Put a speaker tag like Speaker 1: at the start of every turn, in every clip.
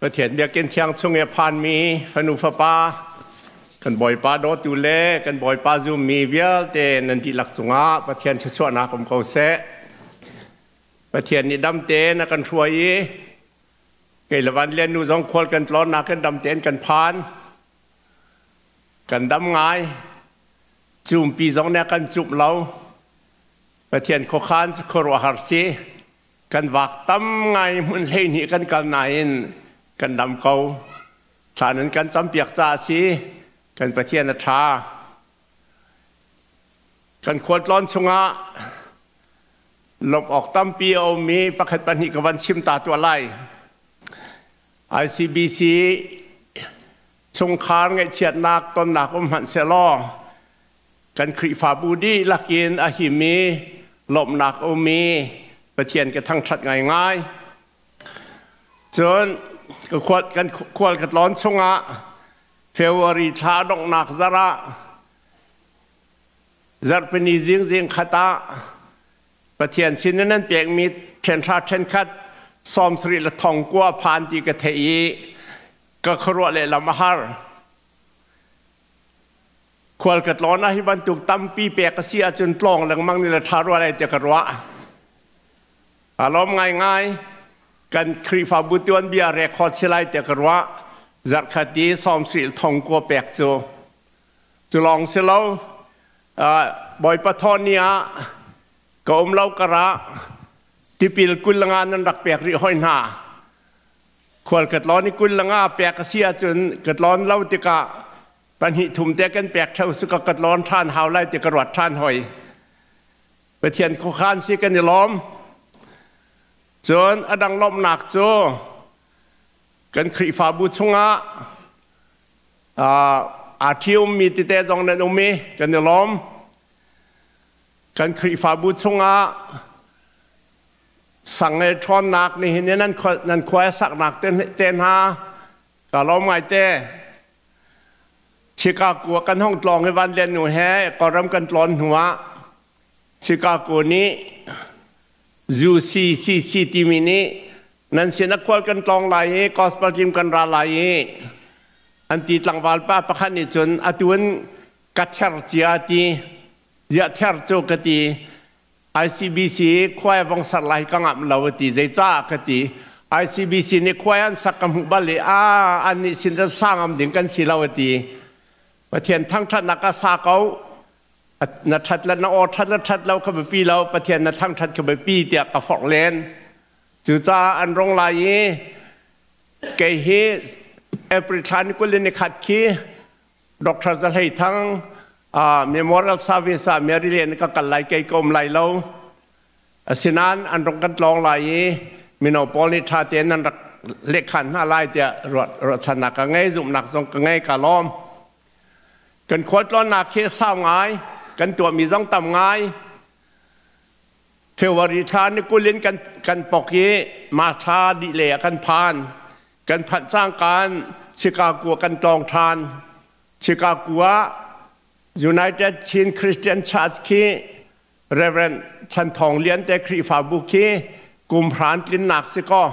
Speaker 1: Pathian biakinn thiang chung i a phanmi fanu fapa kan Bawipa dawtu le kan Bawipa zummi vialte nan dihlak cungah Pathian thluachuahnak um ko seh. Pathian nih dam tein a kan hruai i kei le Van Lian nu zong khual kan tlawnnak in dam tein kan phan. Kan dam ngai. Cumpi zong nih a kan cumh lo. Pathian khuakhan cu khuaruahhar si. Kan vak tam ngai hmun 12 kan kal nain kan dam ko. Thla nan kan campiak caah si. Kan Pathian a ṭha. Kan khualtlawn chungah lawmh awk tampi a ummi pakhat pahnih ka van chim ta tuah lai. ICBC chungkhar ngaihchiatnak tonnak um hmanh sehlaw kan Khrihfabu dihlak in a him i lawmhnak a um i Pathian ka thangṭhat ngaingai. Cun kan khual ka tlawn chungah February thla donghnak zarh ah zarhpini zingzing khat ah Pathian sin in nan pekmi ṭhenhra ṭhenkhat 70 le thong kua phan ti ka theih i ka khuaruah lehlam a har. Khual ka tlawn ah hi bantuk tampi pek a si ahcun tlawng lengmang ni le ṭha rua lai tiah ka ruah. Aa lawm ngaingai. Kan Khrihfabu tuanbia record si lai tiah ka ruah. Zarhkhat i 70 thong kua pek cu. Cu lawng si lo, Bawipa thawni ah ka um lo karah tipil 25 nan rak pek rih hoi hna. Khual ka tlawn i 25 pek a si ahcun ka tlawn lo tikah pahnih thum te kan pek ṭheo su ka ka tlawn ṭhan hau lai ti ka ruat ṭhan hoi. Pathian khuakhan si kan i lawm. Cun a dang lawmhnak cu kan Khrihfabu chungah aa ṭhiummi tete zong nan um i kan i lawm. Kan Khrihfabu chungah sang le ṭhawnnak nihin i nan khua a saknak te hna ka lawm ngaite. Chicago kan hong tlawng i Van Lian nu he Kawlram kan tlawn hnuah Chicago nih UCCC timi nih nan sin a khual kan tlawng lai i gospel team kan ra lai i an ti. Tlangval pa pakhat nih cun atu in ka ther cia ti. Ziah ther cu ka ti. ICBC khuai vong sar lai ka ngamh lo ti. Zeicah ka ti. ICBC nih khuai an sak ka hmuh bal i a an nih sin cun sangam ding kan si lo ti. Pathian thangṭhatnak ka sa ko, na ṭhat le na aw ṭhat le ṭhat lo ka biapi lo, Pathian na thangṭhat ka biapi tiah ka forh len. Cucaah an rong lai i kei hi April thla ni 21 khi Dr. Za Hlei Thang memorial service ah Mary Len ka kal lai, kei ka um lai lo. Asinain an rong kan tlawng lai i mino pawl nih ṭha tein nan rak lehkhan hna lai tiah ruahchannak ka ngei, zumhnak zong ka ngei, ka lawm. Kan khualtlawnnak hi sau ngai, kan tuahmi zong tam ngai. February thla ni 20 in kan pok i March thla dih le ah kan phan. Kan phanh cangkaan Chicago kan tlawng ṭhan. Chicago ah United Chin Christian Church khi Reverend Chan Thawng Lian te Khrihfabu khi kum hran tlinnak si kaw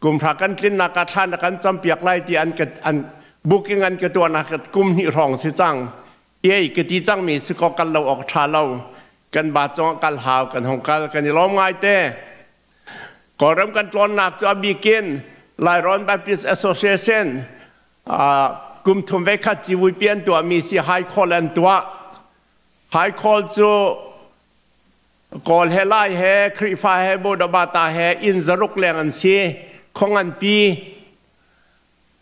Speaker 1: kum hra kan tlinnak ah thlan kan campiak lai ti an an booking an ka tuahnak kum hnih hrawng si cang. Ei ka ti cangmi si kaw kal lo awk ṭha lo. Kan ba cungah kal hau, kan hong kal, kan i lawm ngai te. Kawlram kan tlawnnak cu a bikin Lairon Baptist Association kum thum ve khat civuipi an tuahmi si High Call an tuah. High Call cu Kawl he Lai he Khrihfa he Bodabata he inn 600 leng an si. Khong an pi.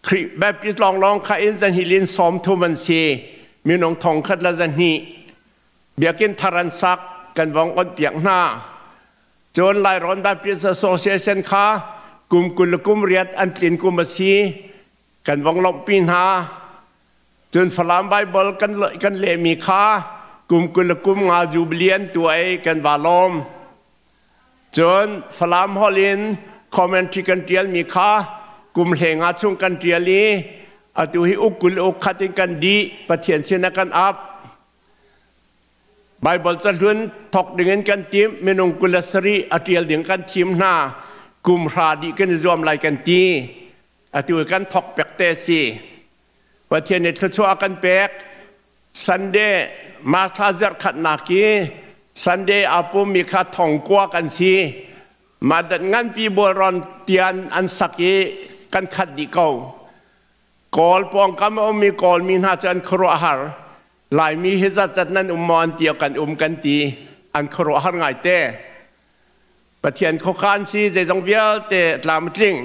Speaker 1: Khrih Baptist lawnglawng kha inn 200 lin 30 an si. Minung 1,200. Biakinn thar an sak, kan vong on piak hna. Cun Lairon Baptist Association kha kum 28 an tlin kum a si. Kan vong lawmhpi hna. Cun Falam Bible kan lehmi kha kum 25 jubilee an tuah i kan va lawm. Cun Falam holh in commentary kan ṭialmi kha kum 15 chung kan ṭial i atu hi uk kul uk khat in kan dih, Pathian sin ah kan ap. Baibal cahlun thawk dingin kan timh, minung 27 a ṭial ding kan thim hna. Kum hra dih kan i zuam lai kan ti. Atu kan thok pek te si. Pathian nih thluachuah a kan pek. Sunday Martha zarhkhatnak i Sunday aa pummi kha thongkua kan si. Mah dat nganpi bualrawn tian an sak i kan khat dih ko. Kawl pawngkam a ummi Kawlmi hna cu an khuaruahhar. Laimi hi zatzat nan um maw an ti kan um kan ti. An khuaruahhar ngaite. Pathian khuakhan si zeizong vialte tlam a tling.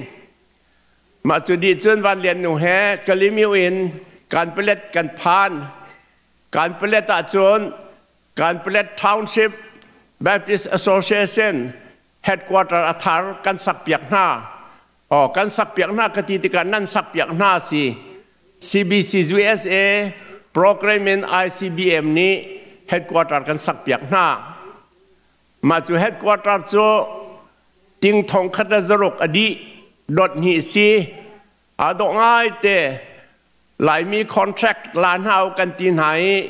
Speaker 1: Mah cu dih cun Van Lian nu he Kalymyo in Kanpalet kan phan. Kanpalet ahcun Kanpalet Township Baptist Association headquarter a thar kan sakpiak hna. Oh, kan sakpiak hna ka ti tikah nan sakpiak hna si. CBC USA program in ICBM nih headquarter kan sakpiak hna. Mah cu headquarter cu ting thong khat le zaruk a dih dot hnih si. Aa dawh ngai te. Laimi contract la hna u kan ti hna i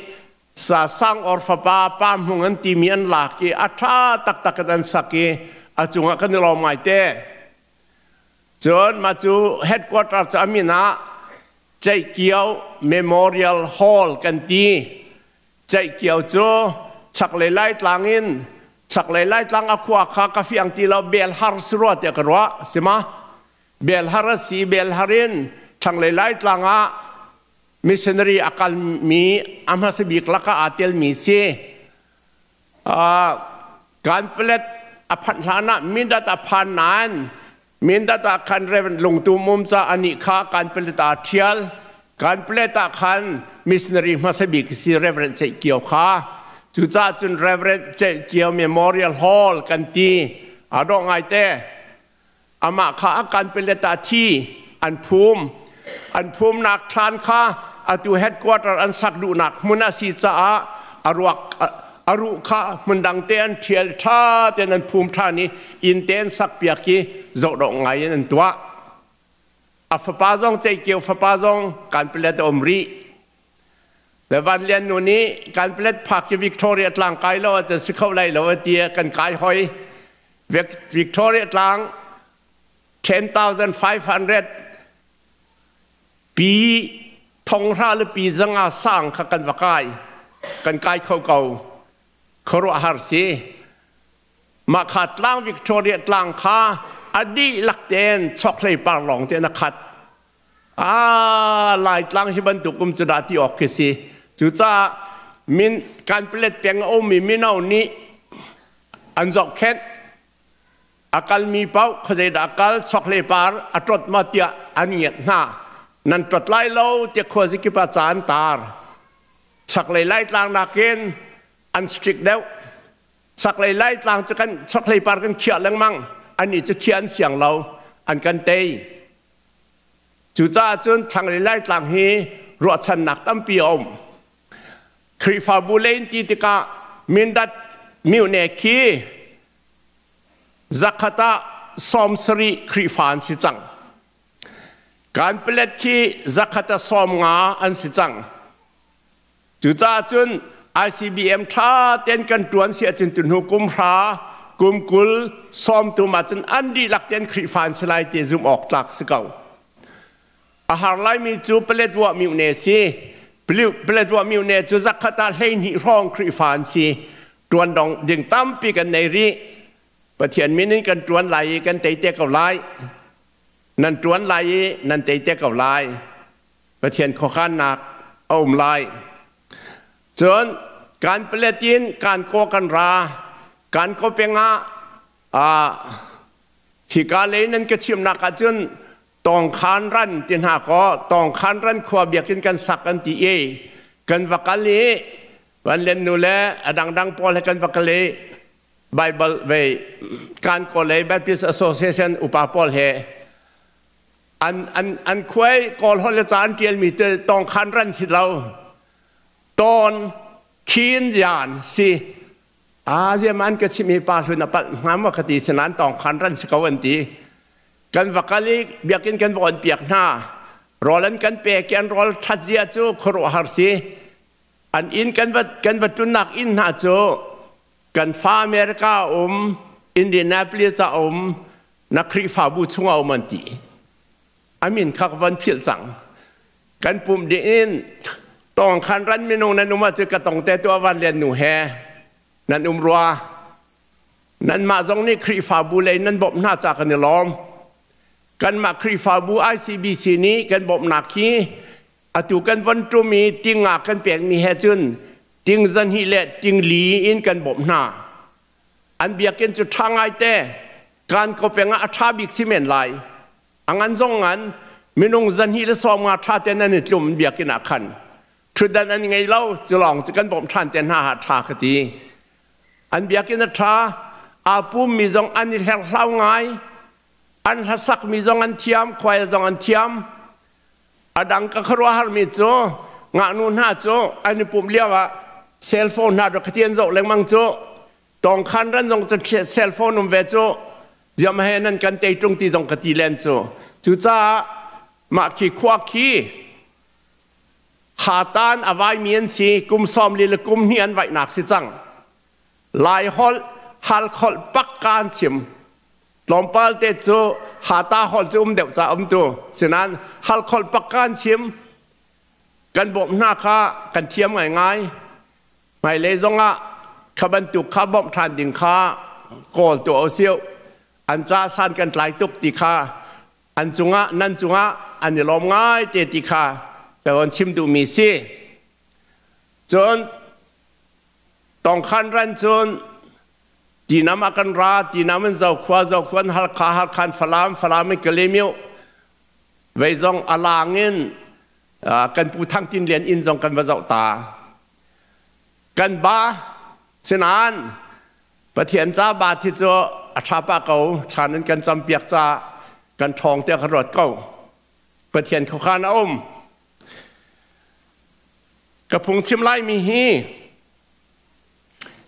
Speaker 1: sa sang or fapa pa hmung an timi an lak i a ṭha taktak in an sak i a cungah kan i lawm ngai te. Cun mah cu headquarter cu a min ah Ceihkio Memorial Hall kan ti. Ceihkio cu chaklei Laitlang in chaklei Laitlang a khua kha ka fiang ti lo bel har si rua tiah ka ruah si ma? Bel har a si bel har in thlanglei Laitlang ah missionary a kalmi a hmasa bik lakah aa telmi si. Kanpalet a phanh hlan ah Mindat a phan nain Mindat ah khan Reverend Lungtum um ca anih kha Kanpalet ah ṭhial. Kanpalet ah khan missionary hmasa bik si Reverend Ceih Kio kha. Cucaah cun Reverend Ceih Kio Memorial Hall kan ti. Aa dawh ngaite. Amah kha a Kanpalet ah thi an phum. An phumnak thlan kha atu headquarter an sak duhnak hmun a si caah a ruak a ruh kha hmundang te an ṭhial ṭha tein an phum ṭhan i inn te an sak piak i zohdawh ngai in an tuah. A fapa zong Ceikio fapa zong Kanpalet a um rih. Le Van Lian nu nih Kanpalet phak i Victoria tlang kai lo ahcun si kho lai lo a ti kan kai hoi. Victoria tlang 10,500 pi thonghra le pi zanga sang kha kan va kai kan kai kho ko khuaruahhar si mah kha tlang Victoria tlang kha a dihlak tein chokhlei par lawng tein a khat a lai tlang hi bantuk um cu dah ti awk khi si cucaah min kan palet peng a ummi mino nih an zohkhenh A kalmi paoh khuazeidah a kal chokhlei par a ṭot maw tiah an ngiat hna. Nan ṭot lai lo tiah khuazikip ah ca an tar. Chaklei Laitlang nakin an strict deuh. Chaklei Laitlang cu kan chokhlei par kan khiah lengmang. Annih cu khiah an siang lo. An kan tei. Cucaah cun thlanglei Laitlang hi ruahchannak tampi a um. Khrihfabu lei in ti tikah Mindat myone khi Zakhat ah 70 Khrihfa an si cang. Kanpalet khi zakhat ah 50 an si cang. Cucaah cun ICBM ṭha tein kan ṭuan si ahcun tuhnu kum hra, kum 20, 30 ahcun an dihlak tein Khrihfa an si lai ti zumh awk tlak si ko. A har laimi cu Paletwa myone si. Paletwa myone cu zakhat ah 12 hrawng Khrihfa an si. Ṭuan dong ding tampi kan nei rih. Pathian min in kan ṭuan lai i kan tei te ko lai. Nan ṭuan lai i nan tei te ko lai. Pathian khuakhannak a um lai. Cun kan palet in kan kaw kan ra. Kan kaw peng ah hika lei nan ka chimnak ahcun Tawngkhan ran ti hna kaw Tawngkhan ran khua biakinn kan sak an ti i kan va kal i Van Lian nu le a dangdang pawl he kan va kal i Bible ve kan Kawl Baptist Association upa pawl he an an an khuai Kawl holh le ca an ṭialmi te Tawngkhan ran si lo Tawn Khin Yan si a ziam an ka chim hi pa hlun a palh hnga maw ka ti sinan tawngkhan ran si ko an ti kan va kal i biakinn kan va on piak hna rawl an kan pek i an rawl that zia cu khuaruahhar si an inn kan va kan va tunnak inn hna cu kan fa America um Indianapolis a um na Khrihfabu chungah um an ti. A min kha ka van philh cang. Kan pumh dih in tawng khan ran minung nan um ahcun ka tong te tu van lian nu he nan um rua. Nanmah zong nih Khrihfabu lei nan bawmh hna ca kan i lawm. Kanmah Khrihfabu ICBC nih kan bawmhnak hi atu kan von ṭum i tinga kan pekmi he cun ting zahnih le ting li in kan bawmh hna. An biakinn cu ṭha ngaite kan ko peng ah a ṭha bik si men lai. A ngan zong ngan minung zahnih le 50 ṭha ten an i tlum biakinn ah khan. Ṭhutdan an ngei lo cu lawng cu kan bawmh ṭhan te hna ha ṭha ka ti. An biakinn a ṭha, aa pummi zong an i hlerhlau ngai, an hlasakmi zong an thiam, khuai zong an thiam. A dang ka khuaruahharmi cu ngaknu hna cu an i pumh lio ah cell phone hna rak ti an zoh lengmang cu tawngkhan ran zong cu cell phone um ve cu ziam he nan kan tei ṭung ti zong ka ti len cu. Cucaah mah khi khua khi Hatan a vaimi an si, kum 40 le kum hnih an vaihnak si cang. Lai holh, Halkholh pakka an chim. Tlawmpal te cu Hata holh cu um deuh ca um tu. Sinain Halkholh pakka an chim. Kan bawmh hna kha kan thiam ngaingai. Hmailei zongah kha bantuk kha bawmh ṭhan ding kha kawl tuah usih. An ca san kan tlai tuk ti kha an cungah nan cungah an i lawm ngai te ti kha ka von chim duhmi si. Cun tongkhan ran cun tinam a kan ra, tinam in Zokhua, Zokhua in Halkha, Halkha in Falam, Falam in Kalaymyo, vei zong a lang in kan pu Thang Tin Lian inn zong kan va zoh ta. Kan ba sinain Pathian ca ba thi cu a ṭha pah ko, thlan in kan campiak ca kan ṭhawng tiah ka ruat ko. Pathian khuakhan a um. Ka phungchim laimi hi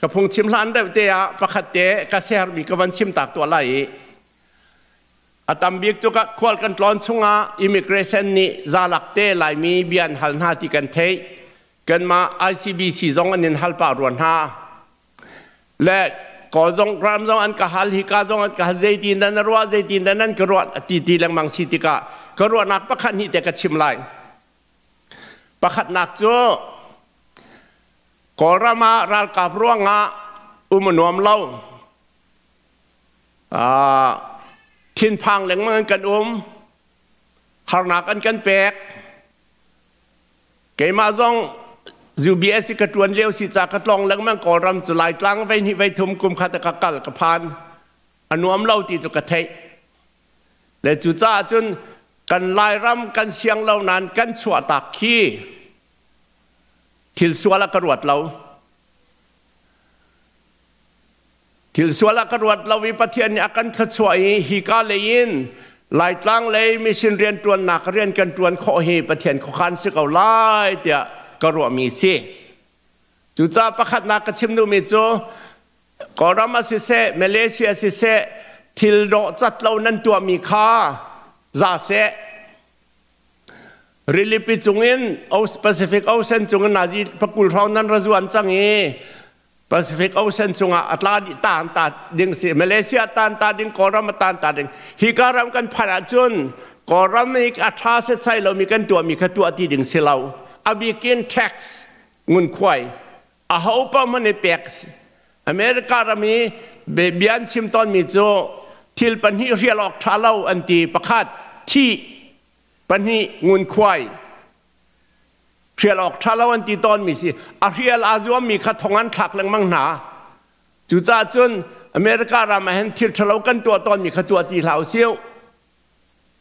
Speaker 1: ka phungchim hlan deuh te ah pakhat te ka sermi ka van chim tak tuah lai i a tam bik cu ka khual kan tlawn chungah immigration nih zalak te Laimi bia an hal hna ti kan theih. Kanmah ICBC zong an in hal pah rua hna. Le kawl zong ram zong an ka hal, hika zong an ka hal, zeitin dah na ruah, zeitin dah nan ka ruah ti ti lengmang si tikah ka ruahnak pakhat hnih te ka chim lai. Pakhatnak cu Kawlram ah ralkap ruangah um a nuam lo. Thinphang lengmang in kan um. Harnak an kan pek. Keimah zong UBS ka ṭuan lio si ca ka tlong lengmang Kawlram cu Laitlang vei hnih vei thum kum khat ka kal ka phan. A nuam lo ti cu ka theih. Le cucaah cun kan Lairam kan siang lo nain kan chuahtak khi thil sual ah ka ruat lo. Thil sual ah ka ruat lo i Pathian nih a kan thluachuah i hika lei in Laitlang lei mission rianṭuannak rian kan ṭuan khawh hi Pathian khuakhan si ko lai tiah ka ruahmi si. Cucaah pakhatnak ka chim duhmi cu Kawlram ah siseh, Malaysia siseh, thil dawh cat lo nan tuahmi kha za seh. Rilipi cungin Pacific Ocean cungin nazi pakul hrawng nan ra zuan cang i Pacific Ocean cungah a tla dih tan ta ding si. Malaysia tan ta ding, Kawlram a tan ta ding. Hi ka ram kan phanh ahcun Kawlram i a ṭha setsai lomi kan tuahmi kha tuah ti ding si lo. A bikin tax ngunkhuai aho paoh hmanh i pek si. America ram i bia an chim tawnmi cu thil pahnih hrial awk ṭha lo an ti. Pakhat, thih. Pahnih, ngunkhuai. Hrial awk ṭha lo an ti tawnmi si. A hrial aa zuammi kha thong an thlak lengmang hna. Cucaah cun America ram ah hin thil ṭhalo kan tuah tawnmi kha tuah ti hlah usih.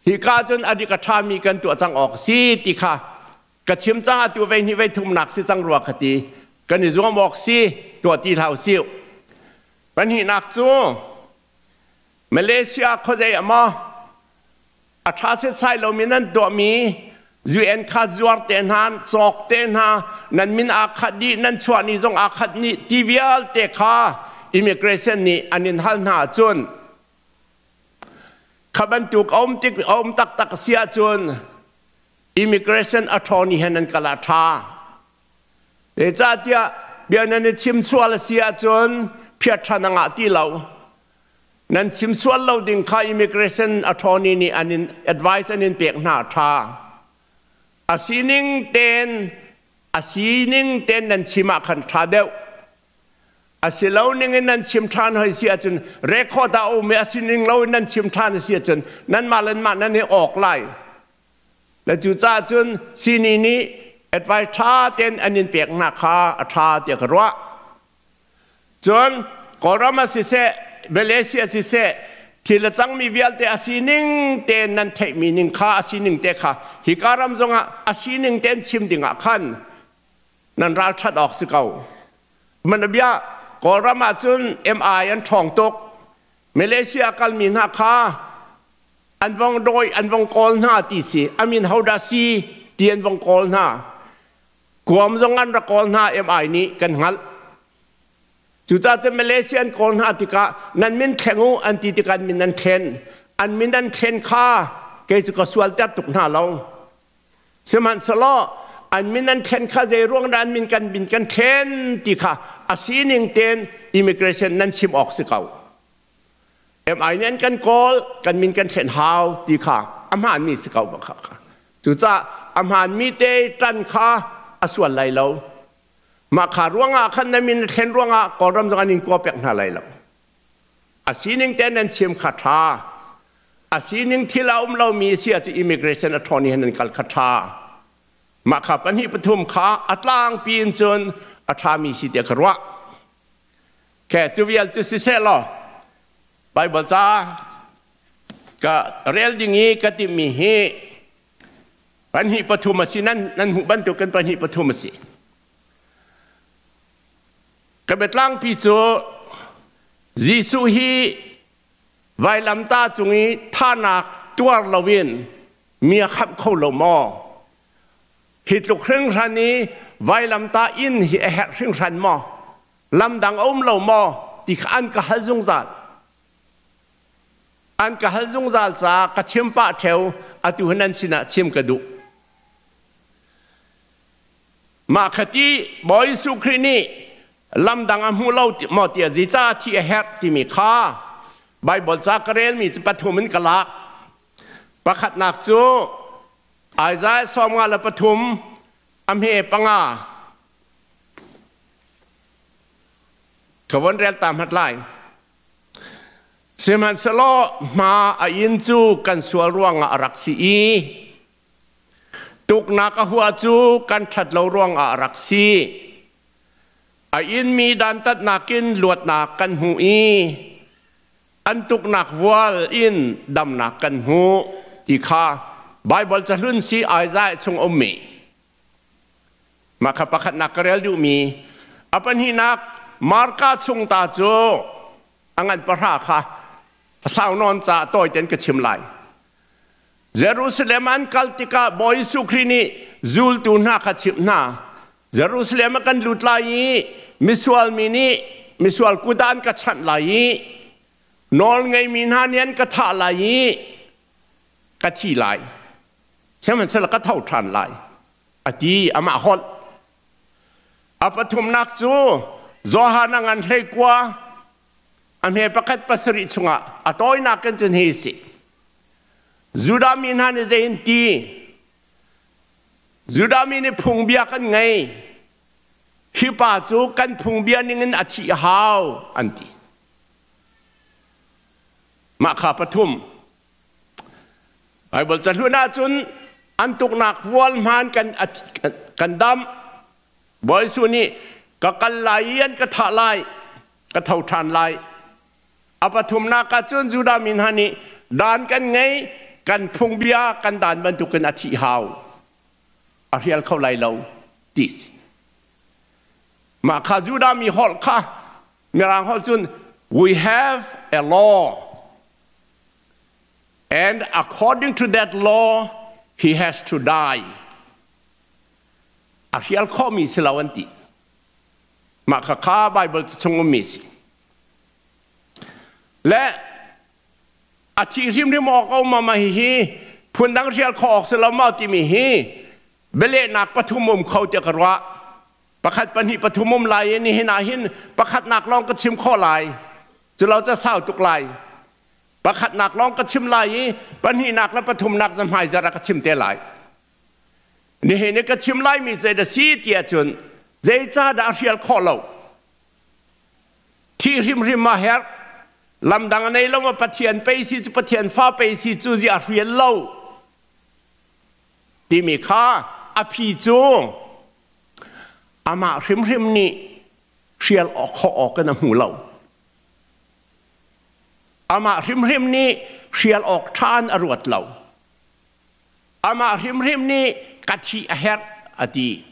Speaker 1: Hika cun a dik a ṭhami kan tuah cang awk si ti kha ka chim cang. Atu vei hnih vei thumnak si cang rua ka ti. Kan i zuam awk si, tuah ti hlah usih. Pahnihnak cu Malaysia khuazei ah maw a ṭha setsai lomi nan tuahmi UN kha zuar te hna, cawk te hna, nan min aa khat dih, nan chuah ni zong aa khat nih ti vialte kha immigration nih an in hal hna ahcun kha bantuk a um tik a um taktak si ahcun immigration attorney he nan kal ah ṭha. Zeicahtiah bia nan i chim sual a si ahcun phiat ṭhan a ngah ti lo. Nan chim sual lo ding kha immigration attorney nih an in advice an in pek hna tha. A sining ten a sining ten nan chim ah khan tha deuh. A si lo ning in nan chim than hoi si ahcun record a um i a sining lo in nan chim than si ahcun nanmah le mah nan i awk lai. Le cucaah cun sini nih advice tha ten an in pek hna kha a tha tiah ka ruah. Cun Kawlram ah siseh, Malaysia siseh, thil a cangmi vialte a sining tein nan theihmi ning kha a sining te kha hika ram zongah a sining tein chim dingah khan nan ralṭhat awk si ko. Manabia Kawlram ah cun MI an ṭhawng tuk. Malaysia kalmi hna kha an vong dawi an vong kawl hna ti si amin hodah si ti an vong kawl hna. Guam zong an rak kawl hna MI nih kan hngalh. Cucaah cun Malaysia an kawl hna tikah nan min thleng u an ti tikah an min an thlen. An min an thlen kha kei cu ka sualter tuk hna lo. Sihmanhsehlaw an min an thlen kha zei ruang dah an min kan min kan thlen ti kha a sining tein immigration nan chim awk si ko. MI nih an kan kawl kan min kan thlen hau ti kha a hmaanmi si ko bak kha. Cucaah a hmaanmi te ṭan kha a sual lai lo. Mah kha ruangah khan na min na thlen ruangah Kawlram zong an in kua pek hna lai lo. A sining te nan chim kha ṭha. A sining thil a um lomi si ahcun immigration attorney he nan kal kha ṭha. Mah kha pahnih pathum kha a tlangpi in cun a ṭhami si tiah ka ruah. Ke cu vial cu siseh law Bible ca ka rel ding i ka timmi hi pahnih pathum a si nan nan hmuh bantukin pahnih pathum a si. Ka biatlangpi cu Jesuh hi vailamta cung i thahnak tuar loin mi a khamh kho lo maw? Hi tluk hringhran i vailamtah inn hi a herh hringhran maw? Lamdang a um lo maw? Ti kha an ka hal zungzal. An ka hal zungzal caah ka chim pah ṭheo atu hi nan sinah chim ka duh. Mah khati Bawi Jesuh Khrih nih lamdang a hmu lo maw tiah zeicah thi a herh timi kha Baibal ca ka relmi cu pathum in ka lak. Pakhatnak cu Isaiah 53 a hme panga ka von rel ta hmat lai. Sihmanhsehlaw hma a inn cu kan sual ruangah a rak si i tuknak a hua cu kan ṭhat lo ruangah a rak si. A inmi dantatnak in luatnak kan hmu i an tuknak vual in damnak kan hmu ti kha Baibal cahlun si Isaiah chung ummi mah kha pakhatnak ka rel duhmi. A pahnihnak Marka chung ta cu a ngan pahra kha a sau nawn caah tawi tein ka chim lai. Jerusalem an kal tikah Bawi Jesuh Khrih nih zultu hna kha chimh hna. Jerusalem ah kan lut lai i misual mi nih misual kut ah an ka chanh lai i nawl ngeimi hna nih an ka thah lai i ka thi lai, sihmanhsehlaw ka tho ṭhan lai, a ti amah holh. A pathumnak cu Johan a ngan 19 a hme pakhat pasarih chungah a tawinak in cun hi si. Judah mi hna nih zei in ti? Judah mi nih phungbia kan ngei. Hi pa cu kan phungbia ningin a thih hau an ti. Mah kha pathum. Bible cahlun ahcun an tuknak vual hmaan kan kan dam. Bawi Jesuh nih ka kal lai i an ka thah lai, ka tho ṭhan lai. A pathumnak ahcun Judah mi hna nih dan kan ngei, kan phungbia kan dan bantukin a thih hau. A hrial kho lai lo ti si. Mah kha Judah mi holh kha Mirang holh cun we have a law and according to that law he has to die. A hrial khawhmi si lo an ti. Mah kha kha Bible chung ummi si. Le a thih hrimhrim awk a um ma hihi phundang hrial khawh awk si lo maw timi hi bialehnak pathum um kho tiah ka ruah. Pakhat pahnih pathum um lai i nihin ah hin pakhatnak lawng ka chim khawh lai. Culo ca sau tuk lai. Pakhatnak lawng ka chim lai i pahnihnak le pathumnak cu hmaizarh ah ka chim te lai. Nihin i ka chim laimi zei dah si ti ahcun zeicahdah a hrial khawh lo? Thih hrimhrim a herh. Lamdang a nei lo ma Pathian pei si cu Pathian fa pei si cu ziah a hrial lo timi kha a phi cu amah hrimhrim nih hrial khawh awk in a hmu lo. Amah hrimhrim nih hrial awk ṭhan a ruat lo. Amah hrimhrim nih ka thih a herh a ti.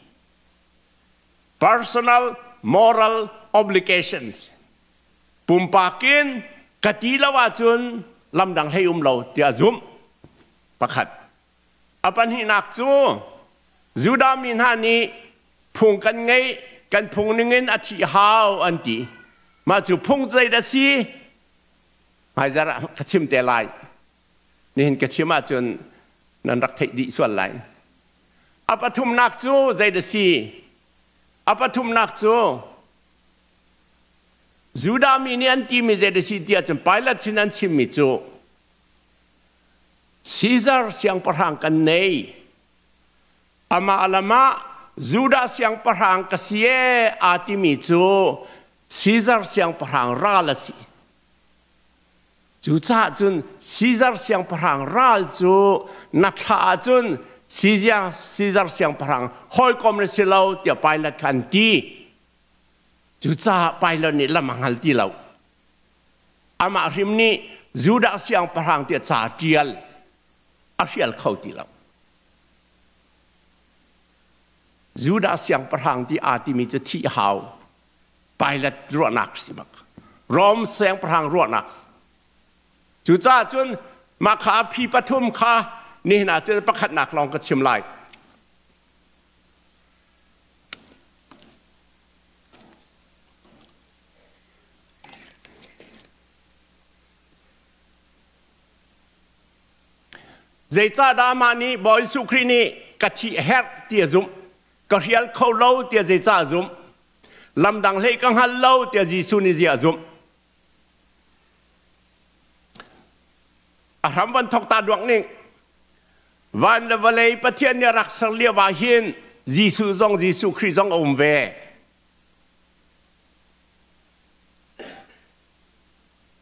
Speaker 1: Personal moral obligations. Pumpak in ka ti lo ahcun lamdang hlei um lo tiah zumh. Pakhat. A pahnihnak cu Judah mi hna nih phung kan ngeih, kan phung ningin a thih hau an ti. Mah cu phung zeidah si? Hmaizarh ah ka chim te lai. Nihin ka chim ahcun nan rak theih dih sual lai. A pathumnak cu zeidah si? A pathumnak cu Judah mi nih an timi zeidah si ti ahcun Pilate sin an chimmi cu Caesar siangpahrang kan nei. Amah lam ah Judah siangpahrang ka si ee aa timi cu Caesar siangpahrang ral a si. Cucaah cun Caesar siangpahrang ral cu na thlah ahcun Caesar, Caesar siangpahrang hawikom na si lo tiah Pilate kha an ti. Cucaah Pilate nih lam a hngal ti lo. Amah hrim nih Judah siangpahrang tiah ca ṭial a hrial kho ti lo. Judah siangpahrang ti aa timi cu thih hau Pilate ruahnak si bak. Rom siangpahrang ruahnak. Cucaah cun mah kha phi pathum kha nihin ah cun pakhatnak lawng ka chim lai. Zeicahdah amah nih Bawi Jesuh Khrih nih ka thih a herh ti a zumh, ka hrial kho lo tiah zeicah a zumh? Lamdang hlei ka hngal lo tiah Jesuh nih ziah a zumh? A hram van thok ta duak ning. Van le vawlei Pathian nih a rak ser lio ah hin Jesuh zong Jesuh Khrih zong a um ve.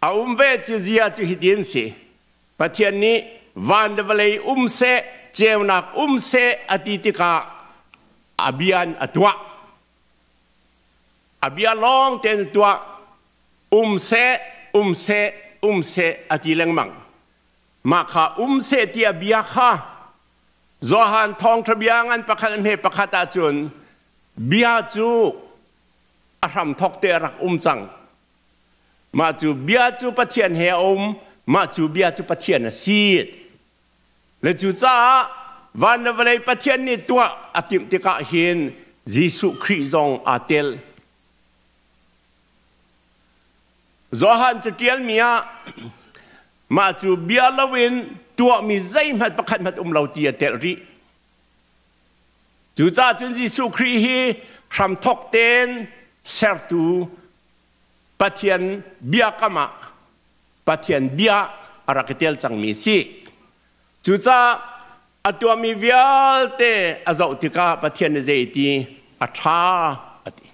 Speaker 1: A um ve cu zia cu hitin si. Pathian nih van le vawlei um seh, ceunak um seh a ti tikah a bia in a tuah. A bia lawng tein a tuah. Um seh, um seh, um seh a ti lengmang. Mah kha um seh ti a bia kha Johan thawngṭha bia ngan pakhat hme pakhat ahcun bia cu a hramthok te a rak um cang. Mah cu bia cu Pathian he a um, mah cu bia cu Pathian a si. Le cucaah van le vawlei Pathian nih tuah a timh tikah hin Jesuh Khrih zong aa tel. Johan caṭialmi ah mah cu bia loin tuahmi zeihmanh pakhat hmanh um lo ti a telh rih. Cucaah cun Jesuh Khrih hi hramthok tein sertu Pathian biakam ah Pathian bia a rak i tel cangmi a si. Cucaah a tuahmi vialte a zoh tikah Pathian nih zei ti a ṭha a ti.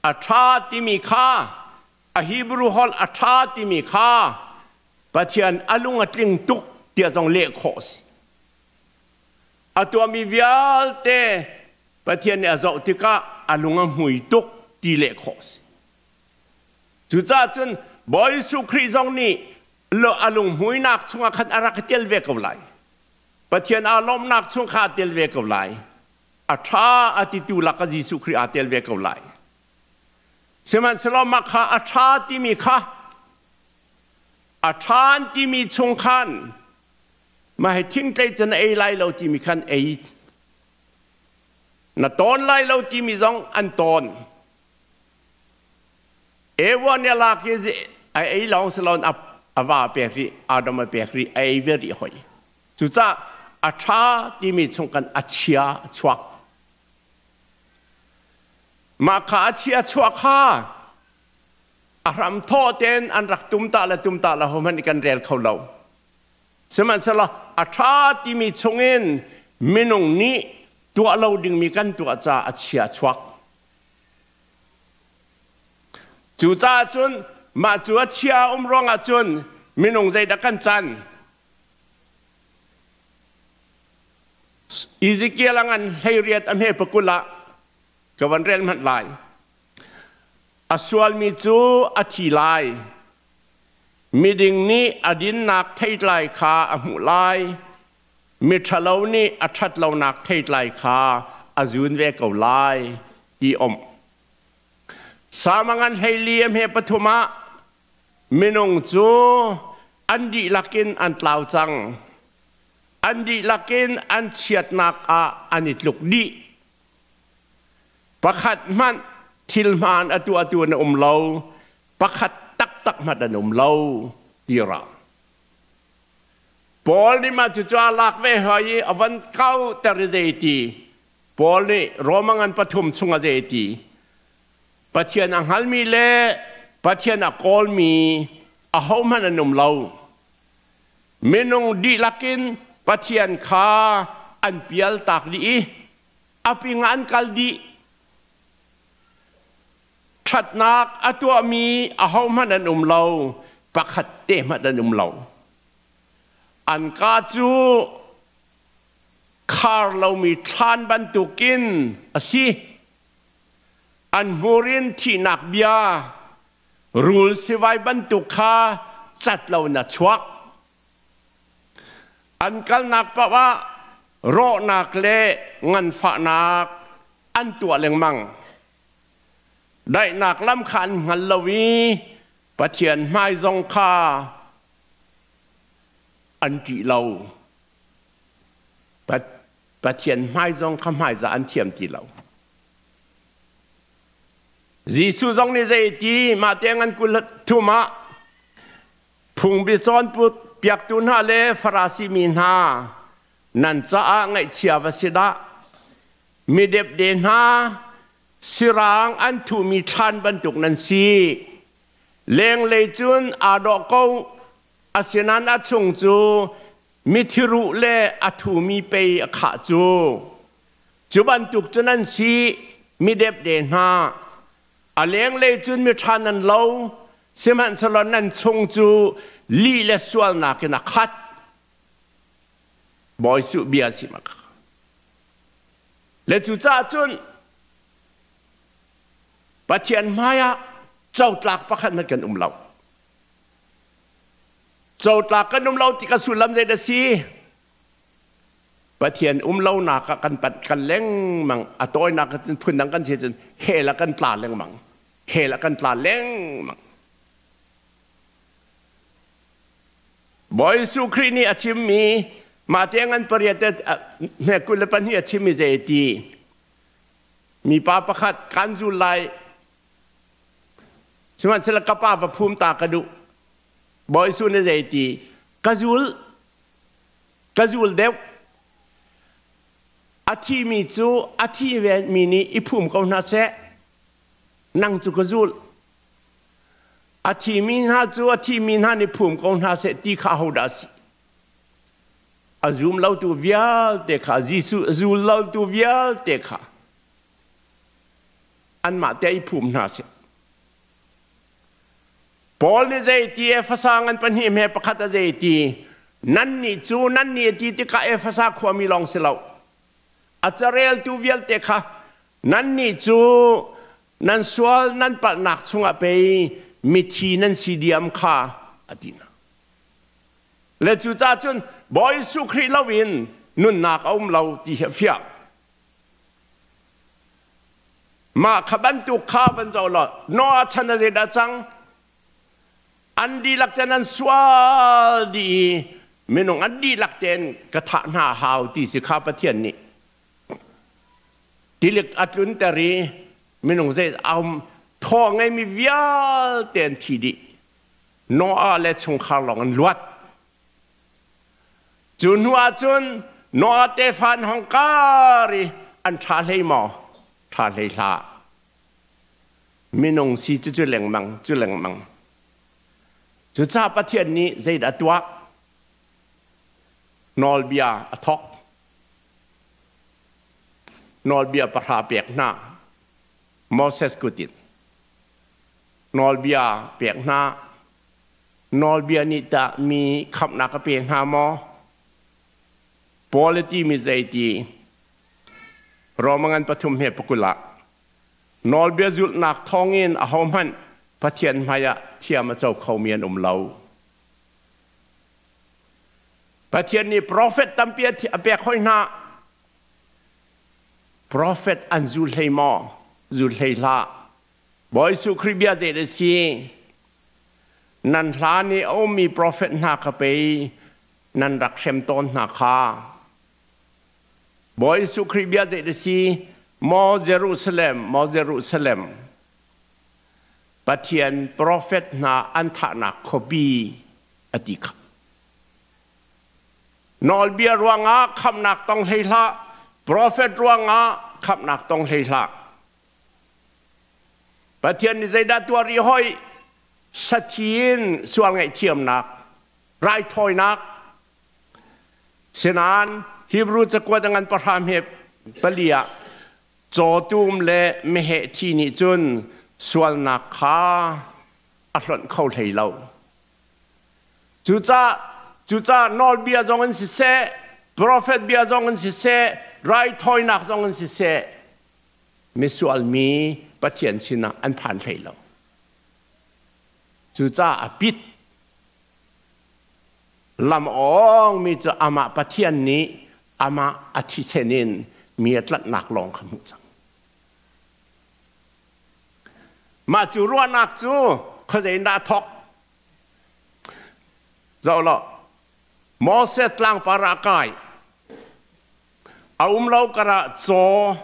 Speaker 1: A ṭha timi kha a Hebrew holh a ṭha timi kha Pathian a lung a tling tuk tiah zong leh khawh a si. A tuahmi vialte Pathian nih a zoh tikah a lung a hmui tuk ti leh khawh a si. Cucaah cun Bawi Jesuh Khrih zong nih a lunghmuinak chungah khan a rak i tel ve ko lai. Pathian aa lawmhnak chung kha aa tel ve ko lai. A ṭha a titu lakah Jesuh Khrih aa tel ve ko lai. Sihmanhsehlaw mah kha a ṭha timi kha a ṭhan timi chung khan mah hi thingtlei cu na ei lai lo timi khan ei na tawn lai lo timi zong an tawn. Ewa nih a lak i a ei lawng si loin a va a pek rih, Adam a pek rih, a ei ve rih hoi. Cucaah a ṭha timi chung kan a chia a chuak. Mah kha a chia chuak kha. A hram thawh tein an rak tumtah le tumtah lo hohmanh kan rel kho lo. Sihmanhsehlaw a ṭha timi chungin minung nih tuah lo dingmi kan tuah caah a chia a chuak. Cucaah cun mah cu a chia a um ruangah cun minung zeidah kan can? Ezekiel a ngan 18 a hme pakul ah ka van rel hmanh lai. A sualmi cu a thi lai. Miding nih a dinnak theitlai kha a hmuh lai. Miṭhalo nih a ṭhatlonak theitlai kha a zun ve ko lai ti um. Samangan 14 a hme pathum ah minung cu an dihlak in an tlau cang. An dihlak in an chiatnak ah an i tluk dih. Pakhat hmanh thil hmaan a tuahtu an um lo, pakhat taktak hmanh an um lo ti ra. Paul nih mah cucu a lak ve hoi i a van kauter i zeiti Paul nih Roma ngan pathum chung a zeiti Pathian a hngalmi le Pathian a kawlmi ahohmanh an um lo. Minung dihlak in Pathian kha an pialtak dih i a ping ah an kal dih. Ṭhatnak a tuahmi ahohmanh an um lo, pakhat te hmanh an um lo. An kaa cu khar lomi thlan bantukin a si. An hmur in thihnak bia, rul sivai bantuk kha cat lo in a chuak. An kalnak paoh ah rawhnak le nganfahnak an tuah lengmang. Daihnak lam kha an hngal lo i Pathian hmai zong kha an ṭih lo. Pathian hmai zong kha hmaizah an thiam ti lo. Jesuh zong nih zei ti mah te ngan kul thum ah phungbi cawnpiaktu hna le Farasi mi hna nan caah ngaihchia va si dah. Mi depde hna sirang an thuhmi thlan bantuk nan si. Lenglei cun aa dawh ko, asinain a chung cu mithi ruh le a thumi pei a khah cu. Cu bantuk cu nan si, mi depde hna. A lenglei cun miṭha nan lo, sihmanhsehlaw nan chung cu lih le sualnak in a khat. Bawi Suh bia si mak. Le cucaah cun Pathian hmaiah cotlak pakhat hmanh kan um lo. Cotlak kan um lo ti ka sullam zei dah si? Pathian um lonak ah kan panh kan lengmang a tawinak ah cun phundang kan si cun hell ah kan tla lengmang hell ah kan tla lengmang Bawi Jesuh Khrih nih a chimmi mah te ngan pariat hme 22 a chimmi zei ti mipa pakhat kan zul lai sihmanhsehlaw ka pa va phum ta ka duh Bawi Jesuh nih zei ti ka zul Ka zul deuh. A thimi cu a thi mi nih i phum ko hna seh. Nang cu ka zul. A thimi hna cu a thimi hna nih phum ko hna seh ti kha ahodah a si? A zum lotu vialte kha Jesuh a zul lotu vialte kha anmah te i phum hna seh. Paul nih zei ti Efesa ngan pahnih hme pakhat a zei ti nannih cu nannih a ti tikah Efesa khuami lawng si lo a careltu vialte kha nannih cu nan sual nan palhnak chungah pei mithi nan si diam kha a ti hna le cucaah cun Bawi Jesuh Khrih loin nunnak a um lo ti hi a fiang Mah kha bantuk kha van zoh law Noah chan ah zeidah cang? An dihlak ten an sual dih i minung an dihlak tein ka thah hna hau ti si kha Pathian nih tilik a tlunter i minung zei aum thaw ngeimi vialte an thi dih. Noah le chungkhar lawng an luat. Cu hnu ah cun Noah tefa an hong kar i an ṭha hlei maw? Ṭha hlei hlah. Minung si cu cu lengmang, cu lengmang. Cucaah Pathian nih zeidah a tuah? Nawlbia a thawk. Nawlbia pahra pek hna. Moses kut in. Nawlbia pek hna. Nawlbia nih tah mi khamhnak a pe hna maw? Paul a timi zeiti? Roma ngan pathum he pakul ah nawlbia zulhnak thawngin ahohmanh Pathian hmaiah thiam a co khomi an um lo. Pathian nih profet tampi a pek hoi hna. Profet an zul hlei maw? Zul hlei hlah. Bawi Jesuh Khrih bia zei a si? Nan hlan i a ummi profet hna kha pei nan rak hrem tawn hna kha. Bawi Jesuh Khrih bia zei a si? Maw Jerusalem, maw Jerusalem, Pathian profet hna an thahnak khuapi a ti kha. Nawlbia ruangah khamhnak tong hlei hlah, profet ruangah khamhnak tong hlei hlah. Pathian nih zeidah tuah rih hoi? Sathi in sual ngaihthiamnak, raithawinak, Sinain Hebrew cakuat a ngan pahra hme pali ah cawtum le meheh thi nih cun sualnak kha a hlonh kho hlei lo. Cucaah nawlbia zong in siseh, profet bia zong in siseh, raithawinak zong in siseh, misual mi Pathian sinah an phan hlei lo. Cucaah a pit. Lam awngmi cu amah Pathian nih amah a thisen in mi a tlanhnak lawng kha hmuh cang. Mah cu ruahnak cu khuazei in dah a thawk? Zoh law, Moses tlangpar ah kai. A um lo karah caw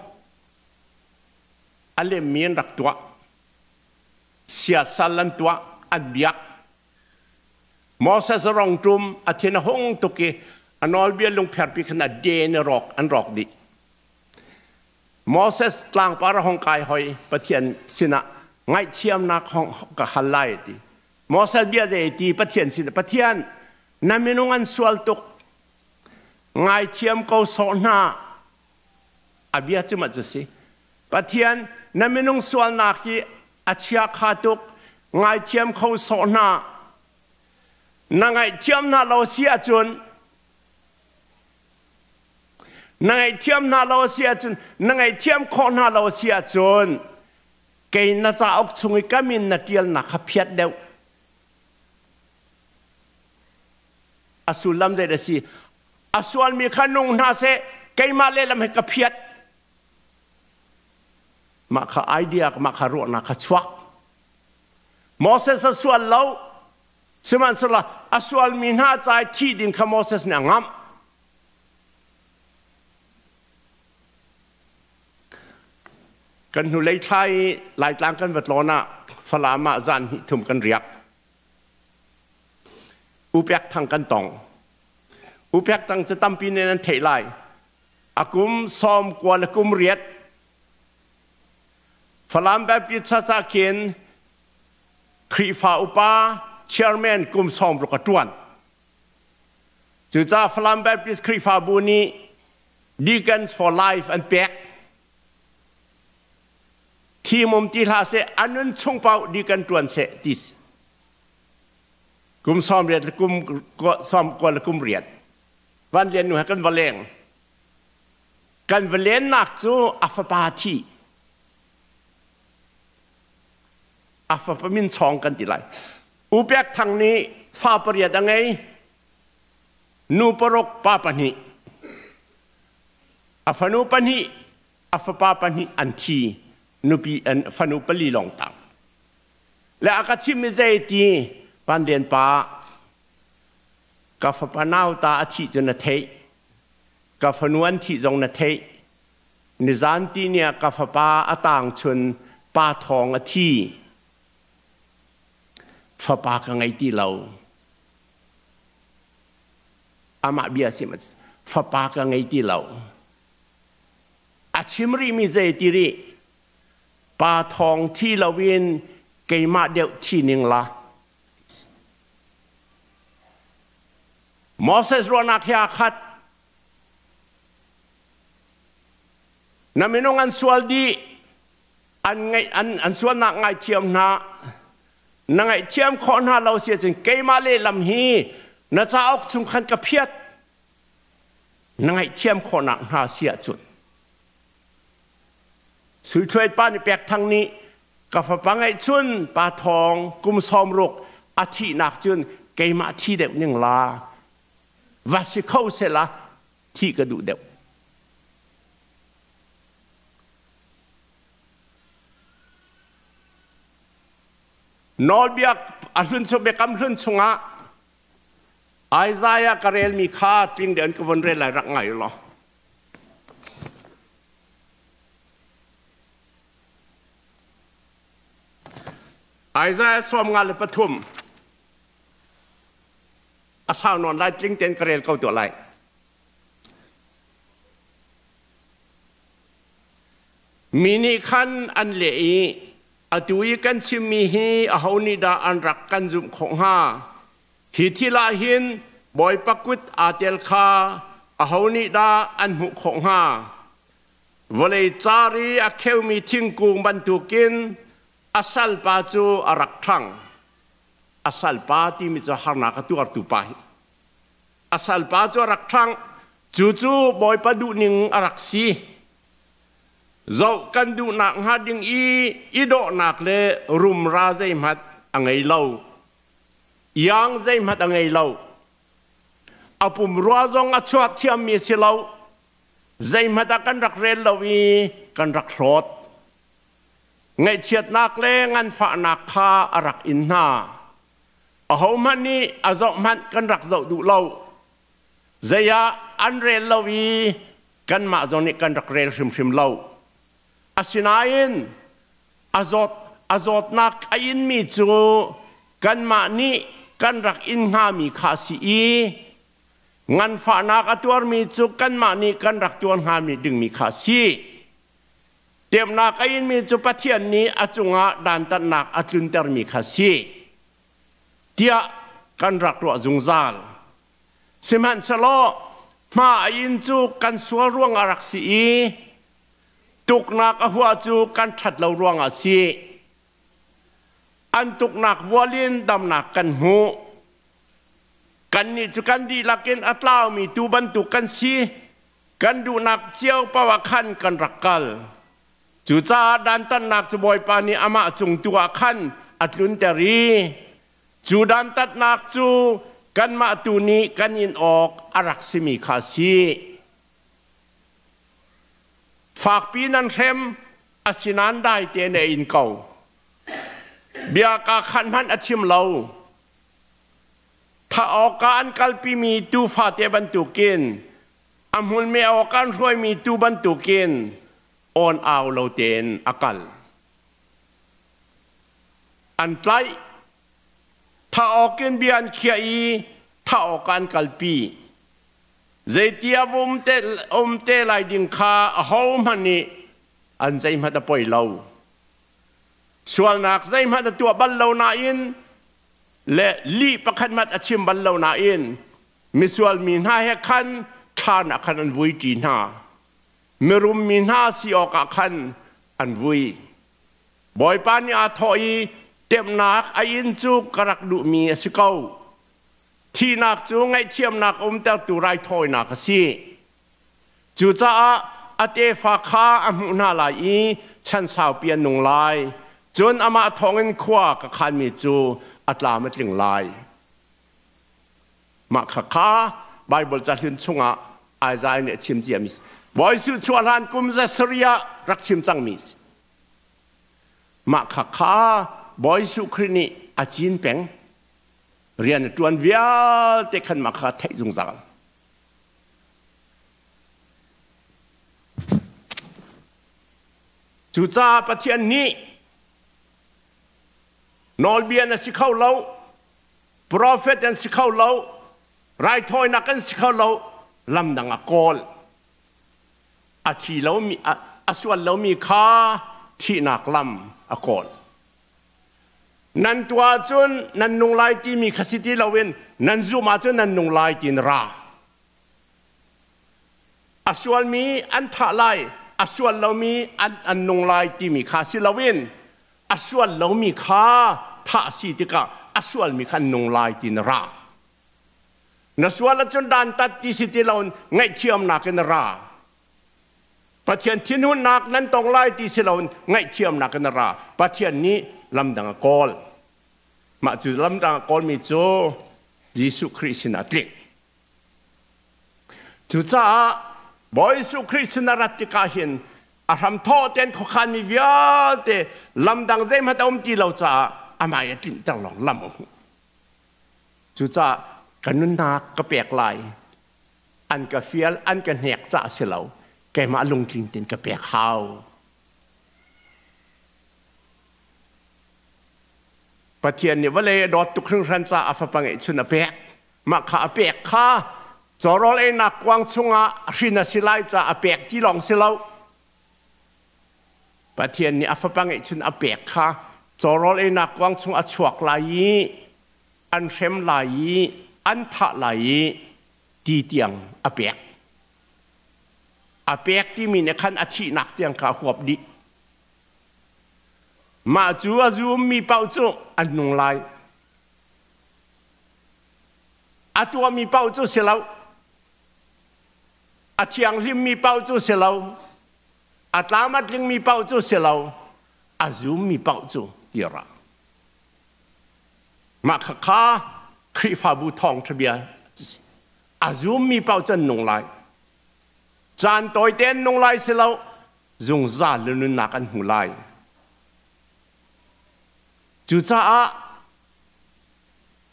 Speaker 1: a lemmi an rak tuah. Siasal an tuah, an biak. Moses a rong ṭum, a thin a hung tuk i a nawlbia lungpherpi khan a den i rawk an rawk dih. Moses tlangpar a hung kai hoi Pathian sinah ngaihthiamnak hong ka hal lai ti. Moses bia zei ti Pathian sinah Pathian na minung an sual tuk ngaithiam ko sawh hna a bia cu mah cu si Pathian na minung sualnak hi a chia kha tuk ngaithiam kho sawh hna na ngaihthiam hna lo si ahcun na ngaihthiam hna lo si ahcun na ngaihthiam khawh hna lo si ahcun kei na cauk chung i ka min na ṭialnak kha phiat deuh a sullam zei a si a sualmi kha nung hna seh keimah lehlam he ka phiat Mah kha idea mah kha ruahnak kha chuak. Moses a sual lo. Sihmanhsehlaw a sualmi hna ca i thih ding kha Moses nih a ngamh. Kan hnulei thla i Laitlang kan va tlawn ah Falam ah zan hnih thum kan riak. Upek thang kan tong. Upek thang cu tampi nih nan theih lai. A kum sawm kua le kum riat Falam Baptist Church ah khin Khrihfa upa chairman kum sawm ruk a ṭuan. Cucaah Falam Baptist Khrihfabu nih Deacons for Life an pek. Thimum ti hlah seh, a nun chung paoh deacon ṭuan seh ti si. Kum sawm riat le kum sawm kua le kum riat. Van Lian nu he kan va leng. Kan va lennak cu a fapa thi. A fapa min chawng kan ti lai. U Pek Thang nih fa pariat a ngei. Nu paruk pa pahnih. A fanu pahnih, a fapa pahnih an thi. Nupi an fanu pali lawng tang. Le a ka chimmi zei ti Van Lian pa Ka fapa nauta a thih cu na theih. Ka fanu an thih zong na theih. Nizan ti ni ah ka fapa a tang chun pa thawng a thi. Fapa ka ngei ti lo. Amah bia sim fapa ka ngei ti lo. A chim rihmi zei ti rih? Pa thawng thi loin keimah deuh thi ning la. Moses ruahnak he aa khat. Na minung an sual dih, an ngaih an an sualnak ngaithiam hna. Na ngaihthiam khawh hna lo si ahcun keimah lehlam hi na cauk chung khan ka phiat. Na ngaihthiam khawhnak hna si ahcun Sui Thluai pa nih Pek Thang nih ka fapa ngeihchun pa thawng kum 60 a thihnak cun keimah thi deuh ning la va si kho sela thih ka duh deuh. Nawlbia a hlun chung biakam hlun chungah Isaiah ka relmi kha tling deuh in ka von rel lai rak ngai law. Isaiah 53 a sau nawn lai tling tein ka rel ko tuah lai. Mi nih khan an leh i atu i kan chimmi hi aho nih dah an rak kan zumh khawh hnga? Hi thil ah hin Bawipa kut aa tel kha aho nih dah an hmuh khawh hnga? Vawlei car i a kheumi thingkung bantukin a salpa cu a rak ṭhang. A salpa timi cu harnak a tuartu pa hi. A salpa cu a rak ṭhang. Cucu Bawipa duhning a rak si. Zoh kan duhnak hnga ding i i dawhnak le rumra zeihmanh a ngei lo. Iang zeihmanh a ngei lo. A pumrua zong a chuak thiammi a si lo. Zeihmanh ah kan rak rel lo i kan rak hlawt. Ngaihchiatnak le nganfahnak kha a rak in hna. Ahohmanh nih a zoh hmanh kan rak zoh duh lo. Zei ah an rel lo i kanmah zong nih kan rak rel hrimhrim lo. Asinain a zawt a zawtnak a inmi cu kanmah nih kan rak in hngami kha a si i nganfahnak a tuarmi cu kanmah nih kan rak tuar hngami dingmi kha a si. Temnak a inmi cu Pathian nih a cungah dantatnak a tluntermi kha a si tiah kan rak ruah zungzal. Sihmanhsehlaw hma a in cu kan sual ruangah rak si i tuknak a huah cu kan ṭhat lo ruangah a si. An tuknak vual in damnak kan hmu. Kannih cu kan dihlak in a tlaumi tuu bantuk kan si. Kan duhnak cio paoh ah khan kan rak kal. Cucaah dantatnak cu Bawipa nih amah cung tu ah khan a tlunter i cu dantatnak cu kanmah tu nih kan in awk a rak simi kha a si. Fakpi nan hrem, asinain dai tein a in ko. Bia kaa khan hmanh a chim lo. Thah awkah an kalpimi tuufate bantukin, a hmulme awkah an hruaimi tuu bantukin awn au lo tein a kal. An tlaih, thah awkin bia an khiah i thah awkah an kalpi. Zeiti a um te, um te lai ding kha ahohmanh nih an zeihmanh a poi lo. Sualnak zeihmanh a tuah bal lo nain le lih pakhat hmanh a chim bal lo nain misual mi hna he khan thlan ah khan an vui ṭi hna. Mirum mi hna si awkah khan an vui. Bawipa nih aa thawh i temhnak a inn cu ka rak duhmi a si ko. Thihnak cu ngaihthiamnak umtertu raithawinak a si. Cucaah a tefa kha a hmuh hna lai i chan saupi an nung lai. Cun amah thawngin khua ka khanmi cu a tlam a tling lai. Mah khakha Baibal cahlun chungah Isaiah nih a chim ciami Bawi Jesuh chuah hlan kum za sarih ah rak chim cangmi si. Mah khakha Bawi Jesuh Khrih nih a cin peng. Rian a ṭuan vialte khan mah kha theih zungzal. Cucaah Pathian nih nawlbia na si kho lo, profet an si kho lo, raithawinak an si kho lo, lam dang a kawl. A thi lomi, a sual lomi kha thihnak lam a kawl. Nan tuah ahcun nan nung lai timi kha si ti loin nan zumh ahcun nan nung lai tiin ra. A sualmi an thah lai, a sual lomi an nung lai timi kha si loin a sual lomi kha thah si tikah a sualmi kha an nung lai tiin ra. Na sual ahcun dantat ti si ti loin ngaihthiamnak in ra. Pathian thinhunnak nan tong lai ti si loin ngaihthiamnak in ra. Pathian nih lamdang a kawl. Mah cu lamdang a kawlmi cu Jesuh Khrih sinah a tlik. Cucaah Bawi Jesuh Khrih sin a rat tikah hin a hramthawh tein khuakhanmi vialte lamdang zeihmanh a um ti lo caah amah i a tlinhter lawng lam a hmuh. Cucaah ka nunnak ka pek lai. An ka fial, an ka hnek caah si lo. Keimah lungtling tein ka pek hau. Pathian nih vawlei a dawt tuk hringhran caah a fapa ngeihchun a pek. Mah kha a pek kha cawrawl einak kuang chungah hrin a si lai caah a pek ti lawng si lo. Pathian nih a fapa ngeihchun a pek kha cawrawl einak kuang chung a chuak lai i an hrem lai i an thah lai i ti tiang a pek. A pek timi nih khan a thihnak tiang kha a huap dih. Mah cu a zummi paoh cu an nung lai. A tuahmi paoh cu si lo. A thianghlimmi paoh cu si lo. A tlam a tlingmi paoh cu si lo. A zummi paoh cu ti ra. Mah kha Khrihfabu thawngṭha bia a zummi paoh cu an nung lai. Caan tawite an nung lai si lo, zungzal le nunnak an hmu lai. Cucaah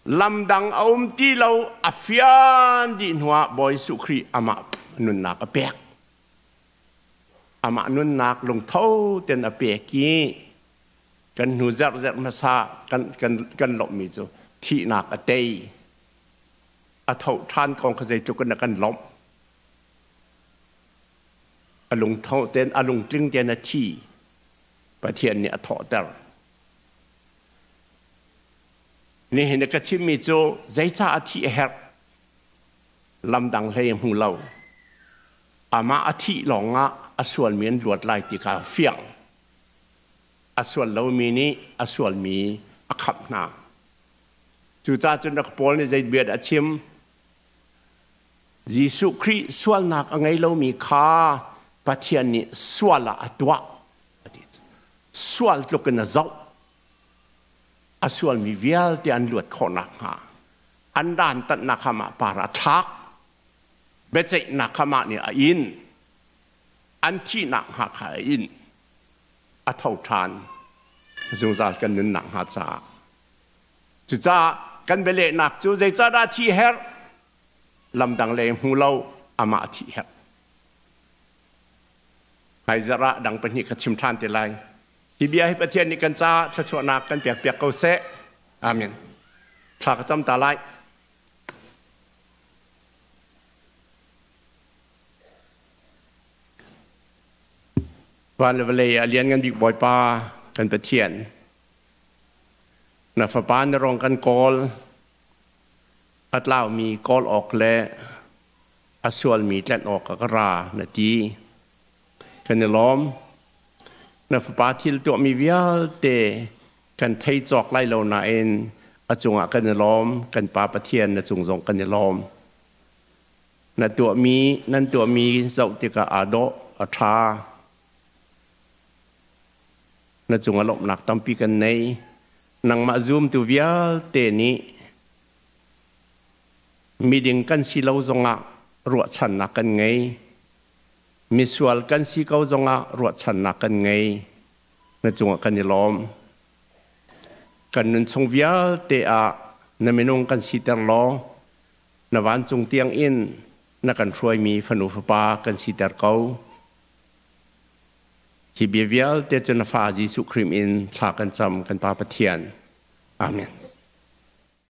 Speaker 1: lamdang a um ti lo a fian dih hnuah Bawi Jesuh Khrih amah nunnak a pek. Amah nunnak lungtho ten a pek i kan hnu zerhzerh hmasa kan lawmhmi cu thihnak a tei. A tho ṭhan kong kha zeitluk in a kan lawmh. A lungtho ten a lungtling ten a thi. Pathian nih a thawhter. Nihin ka chimmi cu zeicah a thih a herh? Lamdang hlei a hmu lo. Amah a thih lawngah a sualmi an luat lai ti kha fiang. A sual lomi nih a sualmi a khamh hna. Cucaah cun rak Paul nih zei bia dah a chim? Jesuh Khrih sualnak a ngei lomi kha Pathian nih sual ah a tuah a ti. Sual tluk in a zoh. A sualmi vialte an luat khawh nakhnga an dantatnak kha mah par ah thlak. Biaceihnak kha mah nih a in. An thihnak hnga kha a in. A tho ṭhan zungzal kan nunnak hnga caah. Cucaah kan bialehnak cu zeicahdah thi herh? Lamdang leng hmu lo amah thih herh. Hmaizarh ah dang pahnih ka chim ṭhan te lai. Hi bia hi Pathian nih kan caah thluachuahnak kan pek piak ko seh. Amen. Thla ka cam ta lai. Van le vawlei a lianngan bik Bawipa kan Pathian, na fapa na rong kan kawl, a tlaumi kawl awk le a sualmi tlanh awk ka ra na ti. Kan i lawm. Na fapa thil tuahmi vialte kan thei cawk lai lo nain a cungah kan i lawm. Kan Pa Pathian na cung zong kan i lawm. Na tuahmi nan tuahmi zoh tikah aa dawh, a ṭha. Na cungah lawmhnak tampi kan nei. Nangmah zumtu vialte nih miding kan si lo zongah ruahchannak kan ngei. Misual kan si ko zongah ruahchannak kan ngei. Na cungah kan i lawm. Kan nunchung vialte ah na minung kan siter law na vancung tiang in na kan hruaimi fanu fapa kan siter ko. Hi bia vialte cu na fa Jesuh Khrih in thla kan cam kan Pa Pathian. Amen.